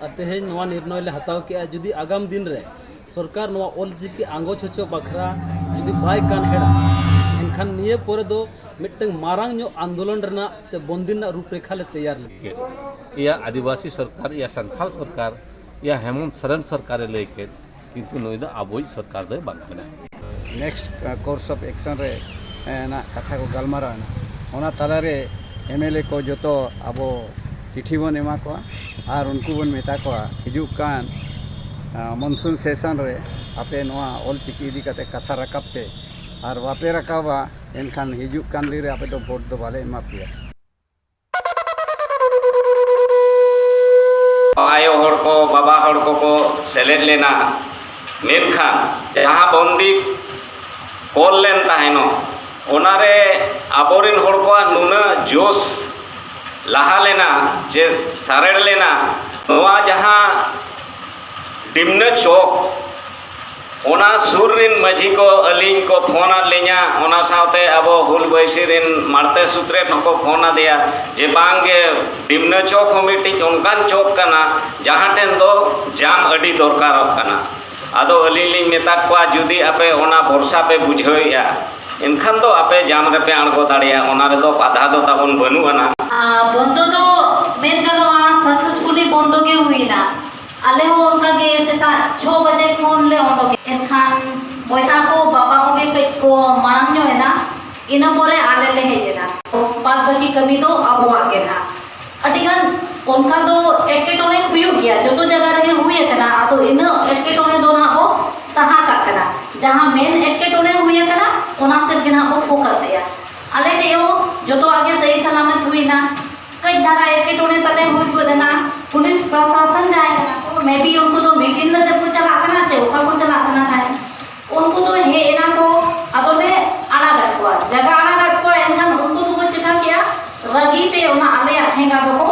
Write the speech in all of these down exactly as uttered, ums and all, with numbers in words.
ᱟᱨ ᱛᱮᱦᱮᱧ ᱱᱚᱣᱟ ᱱᱤᱨᱱᱚᱭ ᱞᱮ ᱦᱟᱛᱟᱣ ᱠᱮᱜᱼᱟ, ᱡᱩᱫᱤ ᱟᱜᱟᱢ ᱫᱤᱱ ᱨᱮ ᱥᱚᱨᱠᱟᱨ ᱱᱚᱣᱟ ᱚᱞᱪᱤᱠᱤ ᱟᱸᱜᱚᱪ ᱦᱚᱪᱚ ᱵᱟᱠᱷᱨᱟ ᱡᱩᱫᱤ ᱵᱟᱭ ᱠᱟᱱᱦᱮᱲᱟ, ᱮᱱᱠᱷᱟᱱ ᱱᱤᱭᱟᱹ ᱯᱚᱨᱮ ᱫᱚ ᱢᱤᱫᱴᱟᱝ ᱢᱟᱨᱟᱝ ᱧᱚᱜ ᱟᱱᱫᱳᱞᱚᱱ ᱨᱮᱱᱟᱜ ᱥᱮ ᱵᱚᱱᱫᱤᱱ ᱨᱮᱱᱟᱜ ᱨᱩᱯᱨᱮᱠᱷᱟ ᱞᱮ ᱛᱮᱭᱟᱨ ᱞᱮᱫᱟ᱾ ᱠᱮᱫ᱾ ᱭᱟ ᱟᱹᱫᱤᱵᱟᱹᱥᱤ ᱥᱚᱨᱠᱟᱨ, ᱭᱟ ᱥᱟᱱᱛᱟᱲ ᱥᱚᱨᱠᱟᱨ, ᱭᱟ ᱦᱮᱢᱚᱱᱛ ᱥᱚᱨᱮᱱ ᱥᱚᱨᱠᱟᱨᱮ ᱞᱟᱹᱭ ᱠᱮᱫ, ᱠᱤᱱᱛᱩ ᱱᱩᱭ ᱫᱚ ᱟᱵᱚᱭᱤᱡ ᱥᱚᱨᱠᱟᱨ ᱫᱚᱭ ᱵᱟᱝ ᱠᱟᱱᱟ᱾ ᱱᱮᱠᱥᱴ ᱠᱳᱨᱥ ᱚᱯᱷ ᱮᱠᱥᱚᱱ ᱨᱮ ᱮ, ᱱᱟᱜ ᱠᱟᱛᱷᱟ ᱠᱚ ᱜᱟᱞᱢᱟᱨᱟᱣ ᱮᱱᱟ᱾ ᱚᱱᱟ ᱛᱟᱞᱟᱨᱮ ᱮᱢ ᱮᱞ ᱮ ᱠᱚ ᱡᱚᱛᱚ ᱟᱵᱚ ᱪᱤᱴᱷᱤ ᱵᱚᱱ ᱮᱢᱟ ᱠᱚᱣᱟ ᱟᱨ ᱩᱱᱠᱩ ᱵᱚᱱ ᱢᱮᱛᱟ ᱠᱚᱣᱟ, ᱦᱤᱡᱩᱜ ᱠᱟᱱ ᱟ, ᱢᱚᱱᱥᱩᱱ ᱥᱮᱥᱚᱱ ᱨᱮ ᱟᱯᱮ ᱱᱚᱣᱟ ᱚᱞ ᱪᱤᱠᱤ ᱤᱫᱤ ᱠᱟᱛᱮ ᱠᱟᱛᱷᱟ ᱨᱟᱠᱟᱵ ᱯᱮ, ᱟᱨ ᱵᱟᱯᱮ ᱨᱟᱠᱟᱵᱟ ᱮᱱᱠᱷᱟᱱ ᱦᱤᱡᱩᱜ ᱠᱟᱱ ᱫᱤᱱ ᱨᱮ ᱟᱯᱮ ᱫᱚ ᱵᱷᱳᱴ ᱫᱚ ᱵᱟᱞᱮ ᱮᱢᱟ ᱯᱮᱭᱟ᱾ ᱟᱭᱳ ᱦᱚᱲ ᱠᱚ, ᱵᱟᱵᱟ ᱦᱚᱲ ᱠᱚᱠᱚ ᱥᱮᱞᱮᱫ ᱞᱮᱱᱟ, ᱢᱮᱱᱠᱷᱟᱱ ᱡᱟᱦᱟᱸ ᱵᱚᱱᱫᱤ ᱠᱚᱞ ᱞᱮᱱ ᱛᱟᱦᱮᱱᱚᱜ, ᱚᱱᱟᱨᱮ ᱟᱵᱚᱨᱮᱱ ᱦᱚᱲ ᱠᱚᱣᱟᱜ ᱱᱩᱱᱟᱹᱜ ᱡᱳᱥ ᱞᱟᱦᱟ ᱞᱮᱱᱟ ᱡᱮ ᱥᱟᱨᱮᱲ ᱞᱮᱱᱟ, ᱱᱚᱣᱟ ᱡᱟᱦᱟᱸ ᱰᱤᱢᱱᱟᱹ ᱪᱚᱠ, ᱚᱱᱟ ᱥᱩᱨ ᱨᱤᱱ ᱢᱟᱹᱡᱷᱤ ᱠᱚ ᱟᱹᱞᱤᱧ ᱠᱚ ᱯᱷᱳᱱ ᱟᱫ ᱞᱤᱧᱟ, ᱚᱱᱟ ᱥᱟᱶᱛᱮ ᱟᱵᱚ ᱦᱩᱞ ᱵᱟᱹᱭᱥᱤ ᱨᱤᱱ ᱢᱟᱲᱛᱮ ᱥᱩᱛᱨᱮᱛ ᱦᱚᱸᱠᱚ ᱯᱷᱳᱱ ᱟᱫᱮᱭᱟ ᱡᱮ ᱵᱟᱝ ᱜᱮ, ᱰᱤᱢᱱᱟᱹ ᱪᱚᱠ ᱦᱚᱸ ᱢᱤᱫᱴᱤᱡ ᱚᱱᱠᱟᱱ ᱪᱚᱠ ᱠᱟᱱᱟ ᱡᱟᱦᱟᱸ ᱴᱷᱮᱱ ᱫᱚ ᱡᱟᱢ ᱟᱹᱰᱤ ᱫᱚᱨᱠᱟᱨᱚᱜ ᱠᱟᱱᱟ᱾ ᱟᱫᱚ ᱟᱹᱞᱤᱧ ᱞᱤᱧ ᱢᱮᱛᱟᱫ ᱠᱚᱣᱟ, ᱡᱩᱫᱤ ᱟᱯᱮ ᱚᱱᱟ ᱵᱷᱚᱨᱥᱟ ᱯᱮ ᱵᱩᱡᱷᱟᱹᱣᱮᱫᱼᱟ, ᱮᱱᱠᱷᱟᱱ ᱫᱚ ᱟᱯᱮ ᱡᱟᱢ ᱨᱮᱯᱮ ᱟᱬᱜᱚ ᱫᱟᱲᱮᱭᱟᱜᱼᱟ, ᱚᱱᱟ ᱨᱮᱫᱚ ᱵᱟᱫᱷᱟ ᱫᱚ ᱛᱟᱵᱚᱱ ᱵᱟᱹᱱᱩᱜ ᱟᱱᱟ᱾ ᱟᱨ ᱵᱚᱱᱫᱚ ᱫᱚ ᱢᱮᱱ ᱜᱟᱱᱚᱜᱼᱟ, ᱥᱟᱠᱥᱮᱥᱯᱷᱩᱞᱤ ᱵᱚᱱᱫᱚ ᱜᱮ ᱦᱩᱭᱱᱟ᱾ ᱟᱞᱮ ᱦᱚᱸ ᱚᱱᱠᱟ ᱜᱮ ᱥᱮᱛᱟᱜ ᱪᱷᱚ ᱵᱟᱡᱮ ᱠᱷᱚᱱ ᱞᱮ ᱚᱰᱚᱠ ᱮᱱᱟ᱾ ᱮᱱᱠᱷᱟᱱ ᱵᱚᱭᱦᱟ ᱠᱚ, ᱵᱟᱵᱟ ᱠᱚᱜᱮ ᱠᱟᱹᱡ ᱠᱚ ᱢᱟᱲᱟᱝ ᱧᱚᱜ ᱮᱱᱟ, ᱤᱱᱟᱹ ᱯᱚᱨᱮ ᱟᱞᱮ ᱞᱮ ᱦᱮᱡ ᱮᱱᱟ᱾ ᱵᱟᱫ ᱵᱟᱹᱠᱤ ᱠᱟᱹᱢᱤ ᱫᱚ ᱟᱵᱚᱣᱟᱜ ᱜᱮ ᱱᱟᱦᱟᱜ᱾ ᱟᱹᱰᱤ ᱜᱟᱱ ᱚᱱᱠᱟ ᱫᱚ ᱮᱴᱠᱮᱴᱚᱬᱮ ᱦᱩᱭᱩᱜ ᱜᱮᱭᱟ, ᱡᱚᱛᱚ ᱡᱟᱭᱜᱟ ᱨᱮᱜᱮ ᱦᱩᱭ ᱟᱠᱟᱱᱟ᱾ ᱟᱫᱚ ᱤᱱᱟᱹ ᱮᱴᱠᱮᱴᱚᱬᱮ ᱫᱚ ᱱᱟᱦᱟᱜ ᱵᱚ ᱥᱟᱦᱟ ᱠᱟᱜ ᱠᱟᱱᱟ᱾ ᱡᱟᱦᱟᱸ ᱢᱮᱱ ᱮᱴᱠᱮᱴᱚᱬᱮ ᱦᱩᱭ ᱟᱠᱟᱱᱟ, ᱚᱱᱟ ᱥᱮᱫ ᱜᱮ ᱱᱟᱦᱟᱜ ᱵᱚ ᱯᱷᱳᱠᱟᱥ ᱮᱜᱼᱟ᱾ ᱟᱞᱮ ᱴᱷᱮᱡ ᱦᱚᱸ ᱡᱚᱛᱚᱣᱟᱜ ᱜᱮ ᱥᱟᱹᱦᱤ ᱥᱟᱞᱟᱢᱟᱛ ᱦᱩᱭᱱᱟ᱾ ᱠᱟᱹᱡ ᱫᱷᱟᱨᱟ ᱮᱴᱠᱮᱴᱚᱬᱮ ᱛᱟᱞᱮ ᱦᱩᱭ ᱜᱚᱫ ᱮᱱᱟ᱾ ᱯᱩᱞᱤᱥ ᱯᱨᱚᱥᱟᱥᱚᱱ ᱡᱟᱦᱟᱸᱭ ᱠᱟᱱᱟ ᱠᱚ, maybe ᱩᱱᱠᱩ ᱫᱚ ᱢᱤᱴᱤᱝ ᱞᱟᱹᱜᱤᱫ ᱠᱚ ᱪᱟᱞᱟᱜ ᱠᱟᱱᱟ ᱪᱮ ᱚᱠᱟ ᱠᱚ ᱪᱟᱞᱟᱜ ᱠᱟᱱᱟ ᱛᱟᱦᱮᱸᱫ, ᱩᱱᱠᱩ ᱫᱚ ᱦᱮᱡ ᱮᱱᱟ ᱠᱚ, ᱟᱫᱚᱞᱮ ᱟᱲᱟᱜᱟᱫ ᱠᱚᱣᱟ, ᱡᱟᱭᱜᱟ ᱟᱲᱟᱜᱟᱫ ᱠᱚᱣᱟ᱾ ᱮᱱᱠᱷᱟᱱ ᱩᱱᱠᱩ ᱫᱚᱠᱚ ᱪᱮᱠᱟ ᱠᱮᱜᱼᱟ, ᱨᱟᱹᱜᱤ ᱛᱮ ᱚᱱᱟ ᱟᱞᱮᱭᱟᱜ ᱴᱷᱮᱸᱜᱟ ᱫᱚᱠᱚ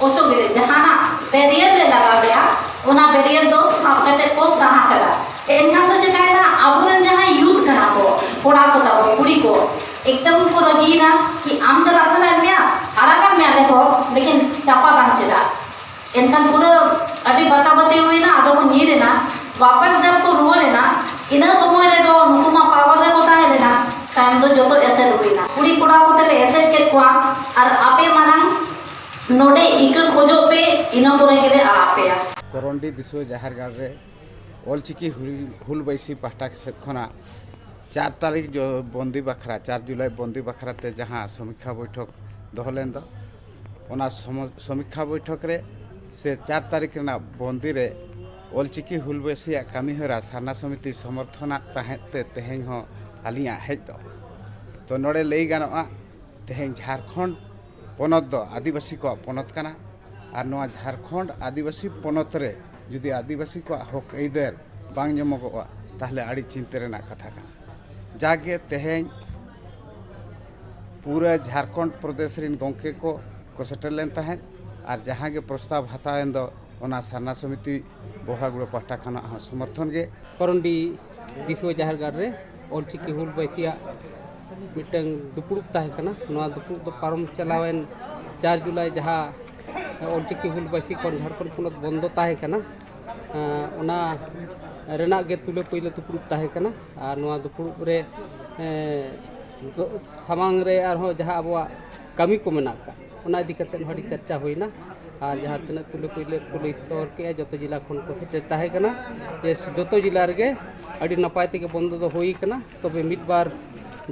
ᱚᱪᱚᱜ ᱮᱫᱟ᱾ ᱡᱟᱦᱟᱱᱟᱜ ᱵᱮᱨᱤᱭᱟᱨ ᱞᱮ ᱞᱟᱜᱟᱣ ᱞᱮᱜᱼᱟ, ᱚᱱᱟ ᱵᱮᱨᱤᱭᱟᱨ ᱫᱚ ᱥᱟᱵ ᱠᱟᱛᱮ ᱠᱚ ᱥᱟᱦᱟ ᱠᱮᱫᱟ᱾ ᱮᱱᱠᱷᱟᱱ ᱫᱚ ᱪᱮᱠᱟᱭᱮᱱᱟ, ᱟᱵᱚᱨᱮᱱ ᱡᱟᱦᱟᱸᱭ ᱭᱩᱛᱷ ᱠᱟᱱᱟ ᱠᱚ, ᱠᱚᱲᱟ ᱠᱚ ᱛᱟᱵᱚ, ᱠᱩᱲᱤ ᱠᱚ, ᱮᱠᱫᱚᱢ ᱠᱚ ᱨᱟᱹᱜᱤᱭᱮᱱᱟ ᱠᱤ ᱟᱢ ᱪᱟᱞᱟᱜ ᱥᱟᱱᱟᱭᱮᱫ ᱢᱮᱭᱟ, ᱟᱲᱟᱜᱟᱢ ᱢᱮᱭᱟ ᱞᱮ ᱦᱚᱲ, ᱞᱮᱠᱤᱱ ᱪᱟᱯᱟ ᱫᱟᱢ ᱪᱮᱫᱟᱜ? ᱮᱱᱠᱷᱟᱱ ᱯᱩᱨᱟᱹ ᱟᱹᱰᱤ ᱵᱟᱛᱟ ᱵᱟᱹᱛᱤ ᱦᱩᱭᱱᱟ, ᱟᱫᱚ ᱠᱚ ᱧᱤᱨ ᱮᱱᱟ, ᱣᱟᱯᱟᱥ ᱡᱟᱵ ᱠᱚ ᱨᱩᱣᱟᱹᱲ ᱮᱱᱟ᱾ ᱤᱱᱟᱹ ᱥᱚᱢᱚᱭ ᱨᱮᱫᱚ ᱱᱩᱠᱩ ᱢᱟ ᱯᱟᱣᱟᱨ ᱨᱮᱠᱚ ᱛᱟᱦᱮᱸ ᱞᱮᱱᱟ, ᱛᱟᱭᱚᱢ ᱫᱚ ᱡᱚᱛᱚ ᱮᱥᱮᱫ ᱦᱩᱭᱱᱟ᱾ ᱠᱩᱲᱤ ᱠᱚᱲᱟ ᱠᱚᱛᱮ ᱞᱮ ᱮᱥᱮᱫ ᱠᱮᱫ ᱠᱚᱣᱟ, ᱟᱨ ᱟᱯᱮ ᱢᱟᱲᱟᱝ ᱱᱚᱰᱮ ᱤᱠᱟᱹ ᱠᱷᱚᱡᱚᱜ ᱯᱮ, ᱤᱱᱟᱹ ᱯᱚᱨᱮ ᱜᱮᱞᱮ ᱟᱲᱟᱜ ᱯᱮᱭᱟ᱾ ᱠᱚᱨᱚᱱᱰᱤ ᱫᱤᱥᱩᱣᱟᱹ ᱡᱟᱦᱮᱨ ᱜᱟᱲ ᱨᱮ ᱚᱞᱪᱤᱠᱤ ᱦᱩᱞ, ᱦᱩᱞ ᱵᱟᱭᱥᱤ ᱯᱟᱦᱴᱟ ᱥᱮᱫ ᱠᱷᱚᱱᱟᱜ ᱪᱟᱨ ᱛᱟᱹᱨᱤᱠᱷ ᱡᱚ-, ᱵᱚᱱᱫᱤ ᱵᱟᱠᱷᱨᱟ, ᱪᱟᱨ ᱡᱩᱞᱟᱭ ᱵᱚᱱᱫᱤ ᱵᱟᱠᱷᱨᱟ ᱛᱮ ᱡᱟᱦᱟᱸ ᱥᱚᱢᱤᱠᱠᱷᱟ ᱵᱳᱭᱴᱷᱚᱠ ᱫᱚᱦᱚ ᱞᱮᱱ ᱫᱚ, ᱚᱱᱟ ᱥᱚᱢᱚ-, ᱥᱚᱢᱤᱠᱠᱷᱟ ᱵᱳᱭᱴᱷᱚᱠ ᱨᱮ ᱥᱮ ᱪᱟᱨ ᱛᱟᱹᱨᱤᱠᱷ ᱨᱮᱱᱟᱜ ᱵᱚᱱᱫᱤ ᱨᱮ ᱚᱞᱪᱤᱠᱤ ᱦᱩᱞ ᱵᱟᱭᱥᱤᱭᱟᱜ ᱠᱟᱹᱢᱤᱦᱚᱨᱟ ᱥᱟᱨᱱᱟ ᱥᱚᱢᱤᱛᱤ ᱥᱚᱢᱚᱨᱛᱷᱚᱱᱟᱜ ᱛᱟᱦᱮᱸᱫ ᱛᱮ ᱛᱮᱦᱮᱧ ᱦᱚᱸ ᱟᱹᱞᱤᱧᱟᱜ ᱦᱮᱡ ᱫᱚ᱾ ᱛᱚ ᱱᱚᱰᱮ ᱞᱟᱹᱭ ᱜᱟᱱᱚᱜᱼᱟ, ᱛᱮᱦᱮᱧ ᱡᱷᱟᱲᱠᱷᱚᱸᱰ ᱯᱚᱱᱚᱛ ᱫᱚ ᱟᱹᱫᱤᱵᱟᱹᱥᱤ ᱠᱚᱣᱟᱜ ᱯᱚᱱᱚᱛ ᱠᱟᱱᱟ, ᱟᱨ ᱱᱚᱣᱟ ᱡᱷᱟᱲᱠᱷᱚᱸᱰ ᱟᱹᱫᱤᱵᱟᱹᱥᱤ ᱯᱚᱱᱚᱛ ᱨᱮ ᱡᱩᱫᱤ ᱟᱹᱫᱤᱵᱟᱹᱥᱤ ᱠᱚᱣᱟᱜ ᱦᱚᱠ ᱟᱹᱭᱫᱟᱹᱨ ᱵᱟᱝ ᱧᱟᱢᱚᱜᱚᱜᱼᱟ, ᱛᱟᱦᱚᱞᱮ ᱟᱹᱰᱤ ᱪᱤᱱᱛᱟᱹ ᱨᱮᱱᱟᱜ ᱠᱟᱛᱷᱟ ᱠᱟᱱᱟ᱾ ᱡᱟᱜᱮ ᱛᱮᱦᱮᱧ ᱯᱩᱨᱟᱹ ᱡᱷᱟᱲᱠᱷᱚᱸᱰ ᱯᱨᱚᱫᱮᱥ ᱨᱤᱱ ᱜᱚᱢᱠᱮ ᱠᱚ, ᱠᱚ ᱥᱮᱴᱮᱨ ᱞᱮᱱ ᱛᱟᱦᱮᱸᱫ, ᱟᱨ ᱡᱟᱦᱟᱸ ᱜᱮ ᱯᱨᱚᱥᱛᱟᱵ ᱦᱟᱛᱟᱣ ᱮᱱ ᱫᱚ, ᱚᱱᱟ ᱥᱟᱨᱱᱟ ᱥᱚᱢᱤᱛᱤ ᱵᱚᱦᱲᱟᱜᱩᱲᱟᱹ ᱯᱟᱦᱴᱟ ᱠᱷᱚᱱᱟᱜ ᱦᱚᱸ ᱥᱚᱢᱚᱨᱛᱷᱚᱱ ᱜᱮ᱾ ᱠᱚᱨᱚᱱᱰᱤ ᱫᱤᱥᱩᱣᱟᱹ ᱡᱟᱦᱮᱨ ᱜᱟᱲ ᱨᱮ ᱚᱞᱪᱤᱠᱤ ᱦᱩᱞ ᱵᱟᱭᱥᱤᱭᱟᱜ ᱢᱤᱫᱴᱟᱝ ᱫᱩᱯᱲᱩᱵ ᱛᱟᱦᱮᱸ ᱠᱟᱱᱟ᱾ ᱱᱚᱣᱟ ᱫᱩᱯᱲᱩᱵ ᱫᱚ ᱯᱟᱨᱚᱢ ᱪᱟᱞᱟᱣᱮᱱ ᱪᱟᱨ ᱡᱩᱞᱟᱭ, ᱡᱟᱦᱟᱸ ᱚᱞᱪᱤᱠᱤ ᱦᱩᱞ ᱵᱟᱭᱥᱤ ᱠᱷᱚᱱ ᱡᱷᱟᱲᱠᱷᱚᱸᱰ ᱯᱚᱱᱚᱛ ᱵᱚᱱᱫᱚ ᱛᱟᱦᱮᱸ ᱠᱟᱱᱟ, ᱮᱸ, ᱚᱱᱟ ᱨᱮᱱᱟᱜ ᱜᱮ ᱛᱩᱞᱟᱹ ᱯᱩᱭᱞᱟᱹ ᱫᱩᱯᱲᱩᱵ ᱛᱟᱦᱮᱸ ᱠᱟᱱᱟ᱾ ᱟᱨ ᱱᱚᱣᱟ ᱫᱩᱯᱲᱩᱵ ᱨᱮ, ᱮᱸ, ᱫᱚ-, ᱥᱟᱢᱟᱝ ᱨᱮ ᱟᱨᱦᱚᱸ ᱡᱟᱦᱟᱸ ᱟᱵᱚᱣᱟᱜ ᱠᱟᱹᱢᱤ ᱠᱚ ᱢᱮᱱᱟᱜ ᱟᱠᱟᱫ, ᱚᱱᱟ ᱤᱫᱤ ᱠᱟᱛᱮᱫ ᱦᱚᱸ ᱟᱹᱰᱤ ᱪᱟᱨᱪᱟ ᱦᱩᱭᱱᱟ᱾ ᱟᱨ ᱡᱟᱦᱟᱸ ᱛᱤᱱᱟᱹᱜ ᱛᱩᱞᱟᱹ ᱯᱩᱭᱞᱟᱹ ᱠᱚ ᱞᱟᱹᱭ ᱥᱚᱫᱚᱨ ᱠᱮᱜᱼᱟ, ᱡᱚᱛᱚ ᱡᱮᱞᱟ ᱠᱷᱚᱱ ᱠᱚ ᱥᱮᱴᱮᱨ ᱛᱟᱦᱮᱸ ᱠᱟᱱᱟ᱾ ᱡᱮ ᱡᱚᱛᱚ ᱡᱮᱞᱟ ᱨᱮᱜᱮ ᱟᱹᱰᱤ ᱱᱟᱯᱟᱭ ᱛᱮᱜᱮ ᱵᱚᱱᱫᱚ ᱫᱚ ᱦᱩᱭ ᱠᱟᱱᱟ᱾ ᱛᱚᱵᱮ ᱢᱤᱫ ᱵᱟᱨ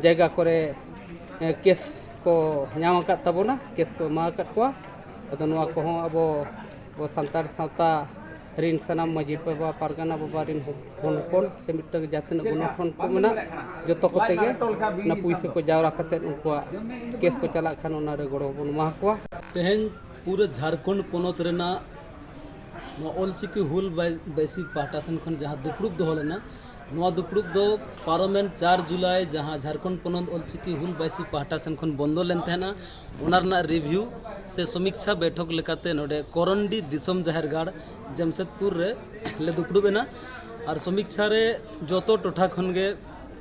ᱡᱟᱭᱜᱟ ᱠᱚᱨᱮ, ᱮ, ᱠᱮᱥ ᱠᱚ ᱧᱟᱢ ᱟᱠᱟᱫ ᱛᱟᱵᱚᱱᱟ, ᱠᱮᱥ ᱠᱚ ᱮᱢᱟ ᱟᱠᱟᱫ ᱠᱚᱣᱟ᱾ ᱟᱫᱚ ᱱᱚᱣᱟ ᱠᱚᱦᱚᱸ ᱟᱵᱚ, ᱟᱵᱚ ᱥᱟᱱᱛᱟᱲ ᱥᱟᱶᱛᱟ ᱨᱤᱱ ᱥᱟᱱᱟᱢ ᱢᱟᱹᱡᱷᱤ ᱵᱟᱵᱟ, ᱯᱟᱨᱜᱟᱱᱟ ᱵᱟᱵᱟ ᱨᱤᱱ ᱦᱚᱯᱚᱱ ᱦᱚᱯᱚᱱ ᱥᱮ ᱢᱤᱫᱴᱟᱝ ᱡᱟᱦᱟᱸ ᱛᱤᱱᱟᱹᱜ ᱜᱚᱱᱚᱴᱷᱚᱱ ᱠᱚ ᱢᱮᱱᱟᱜ, ᱡᱚᱛᱚ ᱠᱚᱛᱮ ᱜᱮ ᱚᱱᱟ ᱯᱩᱭᱥᱟᱹ ᱠᱚ ᱡᱟᱣᱨᱟ ᱠᱟᱛᱮᱫ ᱩᱱᱠᱩᱣᱟᱜ ᱠᱮᱥ ᱠᱚ ᱪᱟᱞᱟᱜ ᱠᱷᱟᱱ ᱚᱱᱟ ᱨᱮ ᱜᱚᱲᱚ ᱵᱚᱱ ᱮᱢᱟ ᱠᱚᱣᱟ᱾ ᱛᱮᱦᱮᱧ ᱯᱩᱨᱟᱹ ᱡᱷᱟᱲᱠᱷᱚᱸᱰ ᱯᱚᱱᱚᱛ ᱨᱮᱱᱟᱜ ᱱᱚᱣᱟ ᱚᱞᱪᱤᱠᱤ ᱦᱩᱞ ᱵᱟᱭ-, ᱵᱟᱭᱥᱤ ᱯᱟᱦᱴᱟ ᱥᱮᱱ ᱠᱷᱚᱱ ᱡᱟᱦᱟᱸ ᱫᱩᱯᱲᱩᱵ ᱫᱚᱦᱚ ᱞᱮᱱᱟ, ᱱᱚᱣᱟ ᱫᱩᱯᱲᱩᱵ ᱫᱚ ᱯᱟᱨᱚᱢᱮᱱ ᱪᱟᱨ ᱡᱩᱞᱟᱭ, ᱡᱟᱦᱟᱸ ᱡᱷᱟᱲᱠᱷᱚᱸᱰ ᱯᱚᱱᱚᱛ ᱚᱞᱪᱤᱠᱤ ᱦᱩᱞ ᱵᱟᱭᱥᱤ ᱯᱟᱦᱴᱟ ᱥᱮᱱ ᱠᱷᱚᱱ ᱵᱚᱱᱫᱚ ᱞᱮᱱ ᱛᱟᱦᱮᱱᱟ, ᱚᱱᱟ ᱨᱮᱱᱟᱜ ᱨᱤᱵᱷᱤᱭᱩ ᱥᱮ ᱥᱚᱢᱤᱠᱪᱷᱟ ᱵᱮᱴᱷᱚᱠ ᱞᱮᱠᱟᱛᱮ ᱱᱚᱰᱮ ᱠᱚᱨᱚᱱᱰᱤ ᱫᱤᱥᱚᱢ ᱡᱟᱦᱮᱨ ᱜᱟᱲ ᱡᱟᱢᱥᱮᱫᱽᱯᱩᱨ ᱨᱮ ᱞᱮ ᱫᱩᱯᱲᱩᱵ ᱮᱱᱟ᱾ ᱟᱨ ᱥᱚᱢᱤᱠᱪᱷᱟ ᱨᱮ ᱡᱚᱛᱚ ᱴᱚᱴᱷᱟ ᱠᱷᱚᱱ ᱜᱮ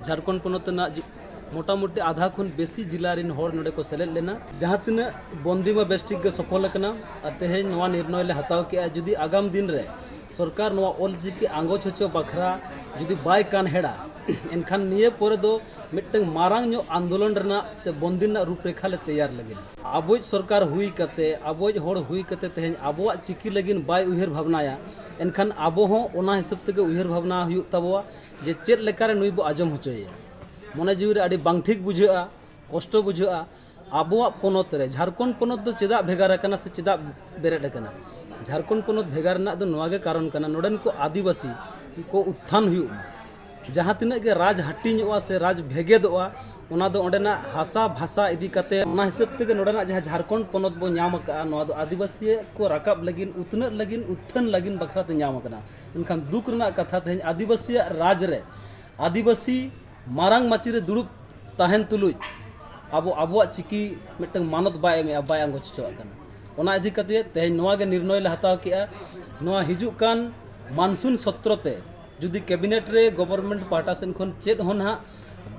ᱡᱷᱟᱲᱠᱷᱚᱸᱰ ᱯᱚᱱᱚᱛ ᱨᱮᱱᱟᱜ ᱡᱩ-, ᱢᱚᱴᱟᱢᱩᱴᱤ ᱟᱫᱷᱟ ᱠᱷᱚᱱ ᱵᱮᱥᱤ ᱡᱤᱞᱟ ᱨᱮᱱ ᱦᱚᱲ ᱱᱚᱰᱮ ᱠᱚ ᱥᱮᱞᱮᱫ ᱞᱮᱱᱟ᱾ ᱡᱟᱦᱟᱸ ᱛᱤᱱᱟᱹᱜ ᱵᱚᱱᱫᱤ ᱢᱟ ᱵᱮᱥ ᱴᱷᱤᱠ ᱜᱮ ᱥᱚᱯᱷᱚᱞ ᱟᱠᱟᱱᱟ᱾ ᱟᱨ ᱛᱮᱦᱮᱧ ᱱᱚᱣᱟ ᱱᱤᱨᱱᱚᱭ ᱞᱮ ᱦᱟᱛᱟᱣ ᱠᱮᱜᱼᱟ, ᱡᱩᱫᱤ ᱟᱜᱟᱢ ᱫᱤᱱ ᱨᱮ ᱥᱚᱨᱠᱟᱨ ᱱᱚᱣᱟ ᱚᱞᱪᱤᱠᱤ ᱟᱸᱜᱚᱪ ᱦᱚᱪᱚ ᱵᱟᱠᱷᱨᱟ ᱡᱩᱫᱤ ᱵᱟᱭ ᱠᱟᱱᱦᱮᱲᱟ, ᱮᱱᱠᱷᱟᱱ ᱱᱤᱭᱟᱹ ᱯᱚᱨᱮ ᱫᱚ ᱢᱤᱫᱴᱟᱝ ᱢᱟᱨᱟᱝ ᱧᱚᱜ ᱟᱱᱫᱳᱞᱚᱱ ᱨᱮᱱᱟᱜ ᱥᱮ ᱵᱚᱱᱫᱤ ᱨᱮᱱᱟᱜ ᱨᱩᱯᱨᱮᱠᱷᱟ ᱞᱮ ᱛᱮᱭᱟᱨ ᱞᱟᱹᱜᱤᱫ᱾ ᱟᱵᱚᱭᱤᱡ ᱥᱚᱨᱠᱟᱨ ᱦᱩᱭ ᱠᱟᱛᱮ, ᱟᱵᱚᱭᱤᱡ ᱦᱚᱲ ᱦᱩᱭ ᱠᱟᱛᱮ ᱛᱮᱦᱮᱧ ᱟᱵᱚᱣᱟᱜ ᱪᱤᱠᱤ ᱞᱟᱹᱜᱤᱫ ᱵᱟᱭ ᱩᱭᱦᱟᱹᱨ ᱵᱷᱟᱵᱽᱱᱟᱭᱟ, ᱮᱱᱠᱷᱟᱱ ᱟᱵᱚ ᱦᱚᱸ ᱚᱱᱟ ᱦᱤᱥᱟᱹᱵ ᱛᱮᱜᱮ ᱩᱭᱦᱟᱹᱨ ᱵᱷᱟᱵᱽᱱᱟ ᱦᱩᱭᱩᱜ ᱛᱟᱵᱚᱣᱟ ᱡᱮ ᱪᱮᱫ ᱞᱮᱠᱟᱨᱮ ᱱᱩᱭ ᱵᱚ ᱟᱸᱡᱚᱢ ᱦᱚᱪᱚᱭᱮᱭᱟ᱾ ᱢᱚᱱᱮ ᱡᱤᱣᱤ ᱨᱮ ᱟᱹᱰᱤ ᱵᱟᱝ ᱴᱷᱤᱠ ᱵᱩᱡᱷᱟᱹᱜᱼᱟ, ᱠᱚᱥᱴᱚ ᱵᱩᱡᱷᱟᱹᱜᱼᱟ᱾ ᱟᱵᱚᱣᱟᱜ ᱯᱚᱱᱚᱛ ᱨᱮ, ᱡᱷᱟᱲᱠᱷᱚᱸᱰ ᱯᱚᱱᱚᱛ ᱫᱚ ᱪᱮᱫᱟᱜ ᱵᱷᱮᱜᱟᱨ ᱟᱠᱟᱱᱟ ᱥᱮ ᱪᱮᱫᱟᱜ ᱵᱮᱨᱮᱫ ᱟᱠᱟᱱᱟ? ᱡᱷᱟᱲᱠᱷᱚᱸᱰ ᱯᱚᱱᱚᱛ ᱵᱷᱮᱜᱟᱨ ᱨᱮᱱᱟᱜ ᱫᱚ ᱱᱚᱣᱟ ᱜᱮ ᱠᱟᱨᱚᱱ ᱠᱟᱱᱟ, ᱱᱚᱰᱮᱱ ᱠᱚ ᱟᱹᱫᱤᱵᱟᱹᱥᱤ ᱠᱚ ᱩᱛᱛᱷᱟᱱ ᱦᱩᱭᱩᱜ ᱢᱟ᱾ ᱡᱟᱦᱟᱸ ᱛᱤᱱᱟᱹᱜ ᱜᱮ ᱨᱟᱡᱽ ᱦᱟᱹᱴᱤᱧᱚᱜᱼᱟ ᱥᱮ ᱨᱟᱡᱽ ᱵᱷᱮᱜᱮᱫᱚᱜᱼᱟ, ᱚᱱᱟ ᱫᱚ ᱚᱸᱰᱮᱱᱟᱜ ᱦᱟᱥᱟ ᱵᱷᱟᱥᱟ ᱤᱫᱤ ᱠᱟᱛᱮ, ᱚᱱᱟ ᱦᱤᱥᱟᱹᱵ ᱛᱮᱜᱮ ᱱᱚᱰᱮᱱᱟᱜ ᱡᱟᱦᱟᱸ ᱡᱷᱟᱲᱠᱷᱚᱸᱰ ᱯᱚᱱᱚᱛ ᱵᱚ ᱧᱟᱢ ᱟᱠᱟᱫᱼᱟ, ᱱᱚᱣᱟ ᱫᱚ ᱟᱹᱫᱤᱵᱟᱹᱥᱤ ᱠᱚ ᱨᱟᱠᱟᱵ ᱞᱟᱹᱜᱤᱫ, ᱩᱛᱱᱟᱹᱜ ᱞᱟᱹᱜᱤᱫ, ᱩᱛᱛᱷᱟᱹᱱ ᱞᱟᱹᱜᱤᱫ ᱵᱟᱠᱷᱨᱟ ᱛᱮ ᱧᱟᱢ ᱟᱠᱟᱱᱟ᱾ ᱢᱮᱱᱠᱷᱟᱱ ᱫᱩᱠ ᱨᱮᱱᱟᱜ ᱠᱟᱛᱷᱟ, ᱛᱮᱦᱮᱧ ᱟᱹᱫᱤᱵᱟᱹᱥᱤᱭᱟᱜ ᱨᱟᱡᱽ ᱨᱮ ᱟᱹᱫᱤᱵᱟᱹᱥᱤ ᱢᱟᱨᱟᱝ ᱢᱟᱹᱪᱤ ᱨᱮ ᱫᱩᱲᱩᱵ ᱛᱟᱦᱮᱱ ᱛᱩᱞᱩᱡ ᱟᱵᱚ ᱟᱵᱚᱣᱟᱜ ᱪᱤᱠᱤ ᱢᱤᱫᱴᱟᱝ ᱢᱟᱱᱚᱛ ᱵᱟᱭ ᱮᱢᱮᱜᱼᱟ, ᱵᱟᱭ ᱟᱸᱜᱚᱪ ᱦᱚᱪᱚᱣᱟᱜ ᱠᱟᱱᱟ᱾ ᱚᱱᱟ ᱤᱫᱤ ᱠᱟᱛᱮ ᱛᱮᱦᱮᱧ ᱱᱚᱣᱟ ᱜᱮ ᱱᱤᱨᱱᱚᱭ ᱞᱮ ᱦᱟᱛᱟᱣ ᱠᱮᱜᱼᱟ, ᱱᱚᱣᱟ ᱦᱤᱡᱩᱜ ᱠᱟᱱ ᱢᱟᱱᱥᱩᱱ ᱥᱚᱛᱨᱚ ᱛᱮ ᱡᱩᱫᱤ ᱠᱮᱵᱤᱱᱮᱴ ᱨᱮ ᱜᱚᱵᱷᱚᱨᱱᱢᱮᱱᱴ ᱯᱟᱦᱴᱟ ᱥᱮᱱ ᱠᱷᱚᱱ ᱪᱮᱫ ᱦᱚᱸ ᱱᱟᱦᱟᱜ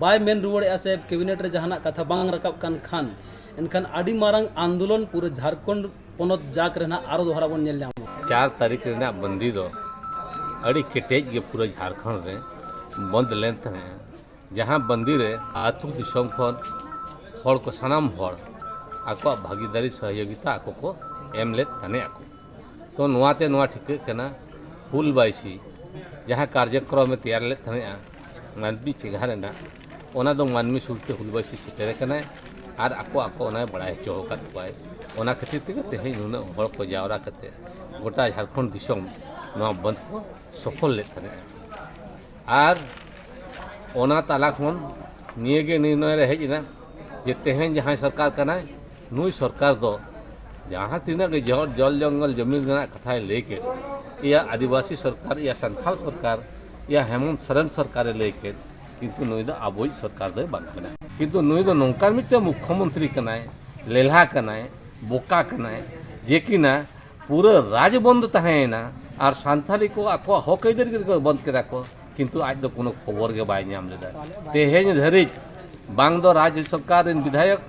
ᱵᱟᱭ ᱢᱮᱱ ᱨᱩᱣᱟᱹᱲᱮᱜᱼᱟ ᱥᱮ ᱠᱮᱵᱤᱱᱮᱴ ᱨᱮ ᱡᱟᱦᱟᱱᱟᱜ ᱠᱟᱛᱷᱟ ᱵᱟᱝ ᱨᱟᱠᱟᱵ ᱠᱟᱱ ᱠᱷᱟᱱ, ᱮᱱᱠᱷᱟᱱ ᱟᱹᱰᱤ ᱢᱟᱨᱟᱝ ᱟᱱᱫᱳᱞᱚᱱ ᱯᱩᱨᱟᱹ ᱡᱷᱟᱲᱠᱷᱚᱸᱰ ᱯᱚᱱᱚᱛ ᱡᱟᱠ ᱨᱮ ᱱᱟᱦᱟᱜ ᱟᱨᱚ ᱫᱚᱦᱲᱟ ᱵᱚᱱ ᱧᱮᱞ ᱧᱟᱢᱟ᱾ ᱪᱟᱨ ᱛᱟᱹᱨᱤᱠᱷ ᱨᱮᱱᱟᱜ ᱵᱟᱹᱱᱫᱤ ᱫᱚ ᱟᱹᱰᱤ ᱠᱮᱴᱮᱡ ᱜᱮ ᱯᱩᱨᱟᱹ ᱡᱷᱟᱲᱠᱷᱚᱸᱰ ᱨᱮ ᱵᱚᱱᱫ ᱞᱮᱱ ᱛᱟᱦᱮᱸᱫ, ᱡᱟᱦᱟᱸ ᱵᱟᱹᱱᱫᱤ ᱨᱮ ᱟᱹᱛᱩ ᱫᱤᱥᱚᱢ ᱠᱷᱚᱱ ᱦᱚᱲ ᱠᱚ, ᱥᱟᱱᱟᱢ ᱦᱚᱲ ᱟᱠᱚᱣᱟᱜ ᱵᱷᱟᱹᱜᱤᱫᱟᱨᱤ ᱥᱚᱦᱚᱡᱳᱜᱤᱛᱟ ᱟᱠᱚ ᱠᱚ ᱮᱢ ᱞᱮᱫ ᱛᱟᱦᱮᱸᱫ ᱟᱠᱚ᱾ ᱛᱚ ᱱᱚᱣᱟᱛᱮ ᱱᱚᱣᱟ ᱴᱷᱤᱠᱟᱹᱜ ᱠᱟᱱᱟ, ᱦᱩᱞᱵᱟᱭᱥᱤ ᱡᱟᱦᱟᱸ ᱠᱟᱨᱡᱚᱠᱨᱚᱢᱮ ᱛᱮᱭᱟᱨ ᱞᱮᱫ ᱛᱟᱦᱮᱸᱫᱼᱟ ᱢᱟᱹᱱᱢᱤ ᱪᱮᱸᱜᱷᱟ ᱨᱮᱱᱟᱜ, ᱚᱱᱟ ᱫᱚ ᱢᱟᱹᱱᱢᱤ ᱥᱩᱨᱛᱮ ᱦᱩᱞᱵᱟᱭᱥᱤ ᱥᱮᱴᱮᱨ ᱟᱠᱟᱱᱟᱭ ᱟᱨ ᱟᱠᱚ ᱟᱠᱚ ᱚᱱᱟᱭ ᱵᱟᱲᱟᱭ ᱦᱚᱪᱚ ᱟᱠᱟᱫ ᱠᱚᱣᱟᱭ᱾ ᱚᱱᱟ ᱠᱷᱟᱹᱛᱤᱨ ᱛᱮᱜᱮ ᱛᱮᱦᱮᱧ ᱱᱩᱱᱟᱹᱜ ᱦᱚᱲ ᱠᱚ ᱡᱟᱣᱨᱟ ᱠᱟᱛᱮ ᱜᱚᱴᱟ ᱡᱷᱟᱲᱠᱷᱚᱸᱰ ᱫᱤᱥᱚᱢ ᱱᱚᱣᱟ ᱵᱚᱱᱫᱷ ᱠᱚ ᱥᱚᱯᱷᱚᱞ ᱞᱮᱫ ᱛᱟᱦᱮᱸᱫᱼᱟ᱾ ᱟᱨ ᱚᱱᱟ ᱛᱟᱞᱟ ᱠᱷᱚᱱ ᱱᱤᱭᱟᱹ ᱜᱮ ᱱᱤᱨᱱᱚᱭ ᱨᱮ ᱦᱮᱡ ᱮᱱᱟ ᱡᱮ ᱛᱮᱦᱮᱧ ᱡᱟᱦᱟᱸᱭ ᱥᱚᱨᱠᱟᱨ ᱠᱟᱱᱟᱭ, ᱱᱩᱭ ᱥᱚᱨᱠᱟᱨ ᱫᱚ ᱡᱟᱦᱟᱸ ᱛᱤᱱᱟᱹᱜ ᱜᱮ ᱡᱚ-, ᱡᱚᱞ ᱡᱚᱝᱜᱚᱞ ᱡᱚᱢᱤᱱ ᱨᱮᱱᱟᱜ ᱠᱟᱛᱷᱟᱭ ᱞᱟᱹᱭ ᱠᱮᱫ, ᱤᱭᱟ ᱟᱹᱫᱤᱵᱟᱹᱥᱤ ᱥᱚᱨᱠᱟᱨ, ᱤᱭᱟ ᱥᱟᱱᱛᱟᱲ ᱥᱚᱨᱠᱟᱨ, ᱤᱭᱟ ᱦᱮᱢᱚᱱᱛ ᱥᱚᱨᱮᱱ ᱥᱚᱨᱠᱟᱨᱮ ᱞᱟᱹᱭ ᱠᱮᱫ, ᱠᱤᱱᱛᱩ ᱱᱩᱭ ᱫᱚ ᱟᱵᱚᱭᱤᱡ ᱥᱚᱨᱠᱟᱨ ᱫᱚᱭ ᱵᱟᱝ ᱠᱟᱱᱟ᱾ ᱠᱤᱱᱛᱩ ᱱᱩᱭ ᱫᱚ ᱱᱚᱝᱠᱟᱱ ᱢᱤᱫᱴᱮᱱ ᱢᱩᱠᱠᱷᱚᱢᱚᱱᱛᱨᱤ ᱠᱟᱱᱟᱭ, ᱞᱮᱞᱦᱟ ᱠᱟᱱᱟᱭ, ᱵᱚᱠᱟ ᱠᱟᱱᱟᱭ, ᱡᱮ ᱠᱤᱱᱟ ᱯᱩᱨᱟᱹ ᱨᱟᱡᱽ ᱵᱚᱱᱫ ᱛᱟᱦᱮᱸᱭᱮᱱᱟ ᱟᱨ ᱥᱟᱱᱛᱟᱲᱤ ᱠᱚ ᱟᱠᱚᱣᱟᱜ ᱦᱚᱠ ᱟᱹᱭᱫᱟᱹᱨᱤ ᱠᱚ ᱵᱚᱱᱫ ᱠᱮᱫᱟ ᱠᱚ, ᱠᱤᱱᱛᱩ ᱟᱡ ᱫᱚ ᱠᱳᱱᱳ ᱠᱷᱚᱵᱚᱨ ᱜᱮ ᱵᱟᱭ ᱧᱟᱢ ᱞᱮᱫᱟ᱾ ᱛᱮᱦᱮᱧ ᱫᱷᱟᱹᱨᱤᱡ ᱵᱟᱝ ᱫᱚ ᱨᱟᱡᱽ ᱥᱚᱨᱠᱟᱨ ᱨᱮᱱ ᱵᱤᱫᱷᱟᱭᱚᱠ,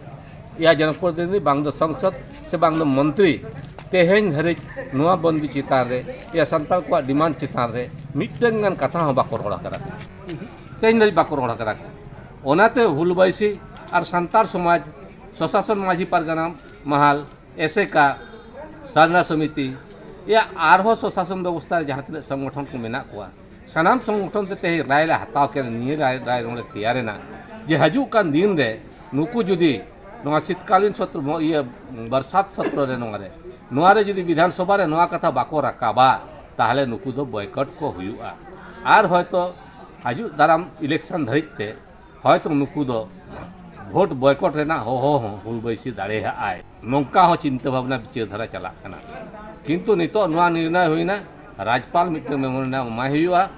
ᱭᱟ ᱡᱚᱱᱚᱯᱨᱚᱛᱤᱱᱤᱫᱷᱤ, ᱵᱟᱝ ᱫᱚ ᱥᱚᱝᱥᱚᱫ, ᱥᱮ ᱵᱟᱝ ᱫᱚ ᱢᱚᱱᱛᱨᱤ ᱛᱮᱦᱮᱧ ᱫᱷᱟᱹᱨᱤᱡ ᱱᱚᱣᱟ ᱵᱚᱱᱫᱤ ᱪᱮᱛᱟᱱ ᱨᱮ, ᱭᱟ ᱥᱟᱱᱛᱟᱲ ᱠᱚᱣᱟᱜ ᱰᱤᱢᱟᱱᱰ ᱪᱮᱛᱟᱱ ᱨᱮ ᱢᱤᱫᱴᱟᱝ ᱜᱟᱱ ᱠᱟᱛᱷᱟ ᱦᱚᱸ ᱵᱟᱠᱚ ᱨᱚᱲ ᱟᱠᱟᱫᱟ ᱠᱚ᱾ ᱛᱮᱦᱮᱧ ᱫᱷᱟᱹᱨᱤᱡ ᱵᱟᱠᱚ ᱨᱚᱲ ᱟᱠᱟᱫᱟ ᱠᱚ᱾ ᱚᱱᱟᱛᱮ ᱦᱩᱞ ᱵᱟᱭᱥᱤ ᱟᱨ ᱥᱟᱱᱛᱟᱲ ᱥᱚᱢᱟᱡᱽ, ᱥᱚᱥᱟᱥᱚᱱ, ᱢᱟᱹᱡᱷᱤ ᱯᱟᱨᱜᱟᱱᱟ ᱢᱟᱦᱟᱞ, ᱮᱥᱮᱠᱟ, ᱥᱟᱨᱱᱟ ᱥᱚᱢᱤᱛᱤ, ᱭᱟ ᱟᱨᱦᱚᱸ ᱥᱚᱥᱟᱥᱚᱱ ᱵᱮᱵᱚᱥᱛᱷᱟ ᱨᱮ ᱡᱟᱦᱟᱸ ᱛᱤᱱᱟᱹᱜ ᱥᱚᱝᱜᱚᱴᱷᱚᱱ ᱠᱚ ᱢᱮᱱᱟᱜ ᱠᱚᱣᱟ, ᱥᱟᱱᱟᱢ ᱥᱚᱝᱜᱚᱴᱷᱚᱱ ᱛᱮ ᱛᱮᱦᱮᱧ ᱨᱟᱭ ᱞᱮ ᱦᱟᱛᱟᱣ ᱠᱮᱫᱟ, ᱱᱤᱭᱟᱹ ᱨᱟᱭ, ᱨᱟᱭ ᱱᱚᱰᱮ ᱛᱮᱭᱟᱨᱮᱱᱟ ᱡᱮ ᱦᱤᱡᱩᱜ ᱠᱟᱱ ᱫᱤᱱ ᱨᱮ ᱱᱩᱠᱩ ᱡᱩᱫᱤ ᱱᱚᱣᱟ ᱥᱤᱛᱠᱟᱞᱤᱱ ᱥᱚᱛᱨᱚ, ᱢᱚ-, ᱤᱭᱟᱹ, ᱵᱟᱨᱥᱟᱛ ᱥᱚᱛᱨᱚ ᱨᱮ ᱱᱚᱣᱟ ᱨᱮ, ᱱᱚᱣᱟ ᱨᱮ ᱡᱩᱫᱤ ᱵᱤᱫᱷᱟᱱ ᱥᱚᱵᱷᱟ ᱨᱮ ᱱᱚᱣᱟ ᱠᱟᱛᱷᱟ ᱵᱟᱠᱚ ᱨᱟᱠᱟᱵᱟ, ᱛᱟᱦᱚᱞᱮ ᱱᱩᱠᱩ ᱫᱚ ᱵᱚᱭᱠᱚᱴ ᱠᱚ ᱦᱩᱭᱩᱜᱼᱟ᱾ ᱟᱨ ᱦᱚᱭᱛᱚ ᱦᱤᱡᱩᱜ ᱫᱟᱨᱟᱢ ᱤᱞᱮᱠᱥᱚᱱ ᱫᱷᱟᱹᱨᱤᱡ ᱛᱮ ᱦᱚᱭᱛᱚ ᱱᱩᱠᱩ ᱫᱚ ᱵᱷᱳᱴ ᱵᱚᱭᱠᱚᱴ ᱨᱮᱱᱟᱜ ᱦᱚᱦᱚ ᱦᱚᱸ ᱦᱩᱞ ᱵᱟᱹᱭᱥᱤ ᱫᱟᱲᱮᱭᱟᱜᱼᱟᱭ, ᱱᱚᱝᱠᱟ ᱦᱚᱸ ᱪᱤᱱᱛᱟᱹ ᱵᱷᱟᱵᱽᱱᱟ ᱵᱤᱪᱟᱹᱨ ᱫᱷᱟᱨᱟ ᱪᱟᱞᱟᱜ ᱠᱟᱱᱟ᱾ ᱠᱤᱱᱛᱩ ᱱᱤᱛᱚᱜ ᱱᱚᱣᱟ ᱱᱤᱨᱱᱚᱭ ᱦᱩᱭᱱᱟ, ᱨᱟᱡᱽᱯᱟᱞ ᱢᱤᱫᱴᱟᱝ ᱢᱮᱢᱳᱨᱮᱱᱰᱟᱢ ᱮᱢᱟᱭ ᱦᱩᱭᱩᱜᱼᱟ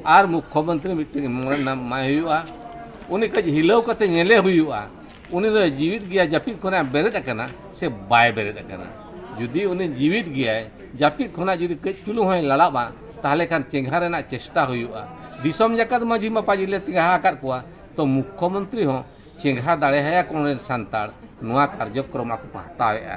ᱟᱨ ᱢᱩᱠᱠᱷᱚᱢᱚᱱᱛᱨᱤ ᱢᱤᱫᱴᱟᱝ ᱢᱮᱢᱳᱨᱮᱱᱰᱟᱢ ᱮᱢᱟᱭ ᱦᱩᱭᱩᱜᱼᱟ᱾ ᱩᱱᱤ ᱠᱟᱹᱡ ᱦᱤᱞᱟᱹᱣ ᱠᱟᱛᱮ ᱧᱮᱞᱮ ᱦᱩᱭᱩᱜᱼᱟ, ᱩᱱᱤ ᱫᱚ ᱡᱤᱣᱤᱫ ᱜᱮᱭᱟ, ᱡᱟᱹᱯᱤᱫ ᱠᱷᱚᱱᱟᱜ ᱵᱮᱨᱮᱫ ᱟᱠᱟᱱᱟ ᱥᱮ ᱵᱟᱭ ᱵᱮᱨᱮᱫ ᱟᱠᱟᱱᱟ᱾ ᱡᱩᱫᱤ ᱩᱱᱤ ᱡᱤᱣᱤᱫ ᱜᱮᱭᱟᱭ, ᱡᱟᱹᱯᱤᱫ ᱠᱷᱚᱱᱟᱜ ᱡᱩᱫᱤ ᱠᱟᱹᱡ ᱪᱩᱞᱩᱝ ᱦᱚᱸᱭ ᱞᱟᱲᱟᱜᱼᱟ, ᱛᱟᱦᱚᱞᱮ ᱠᱷᱟᱱ ᱪᱮᱸᱜᱷᱟ ᱨᱮᱱᱟᱜ ᱪᱮᱥᱴᱟ ᱦᱩᱭᱩᱜᱼᱟ᱾ ᱫᱤᱥᱚᱢ ᱡᱟᱠᱟᱛ ᱢᱟᱹᱡᱷᱤ ᱢᱟᱯᱟᱡᱤ ᱞᱮ ᱪᱮᱸᱜᱷᱟ ᱟᱠᱟᱫ ᱠᱚᱣᱟ, ᱛᱚ ᱢᱩᱠᱠᱷᱚᱢᱚᱱᱛᱨᱤ ᱦᱚᱸ ᱪᱮᱸᱜᱷᱟ ᱫᱟᱲᱮᱭᱟᱭᱟ ᱠᱚ ᱱᱚᱰᱮᱱ ᱥᱟᱱᱛᱟᱲ, ᱱᱚᱣᱟ ᱠᱟᱨᱡᱚᱠᱨᱚᱢ ᱟᱠᱚ ᱠᱚ ᱦᱟᱛᱟᱣᱮᱫᱼᱟ᱾